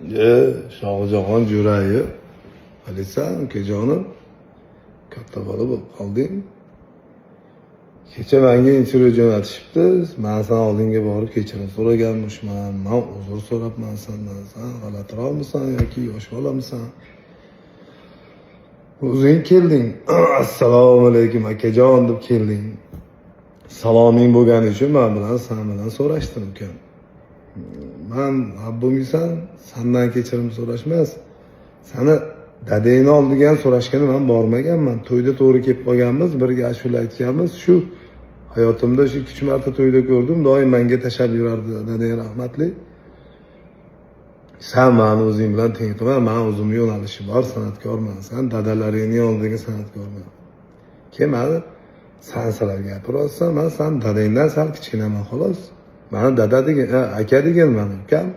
Shohjahon Jo'rayev, bilasan, ukajonim, katta bola bo'lib qolding. Kecha menga intervyu jo'natishibdi. Man san oldinga borib kechirim so'raganmishman. Man uzr so'rabman sendan. San g'alatiroqmisan yoki yosh bolamisan? O'zing kelding. "Assalomu alaykum, akajon", deb kelding. Saloming bo'lgani uchun man bilan, san bilan so'rashdim, ukam. Man bo'lmaysan, sandan kechirim so'rash emas. Sani dadangni oldiga ham so'rashgani man bormaganman. To'yda to'g'ri kelib qolganmiz, birga ashula aytganmiz. Shu hayotimda shu ikki uch marta to'yda ko'rdim, doim menga tashlab yurardi dadang rahmatli. San mani o'zing bilan teng qilma, man o'zimni yo'nalishim bor, san'atkorman. San dadalaringni oldiga san'atkorman. Kelmadi. San sizlar gapiryapsan, man san dadangdan sal kichkinaman, xolos. Mani dada degan, aka degan mani ukam.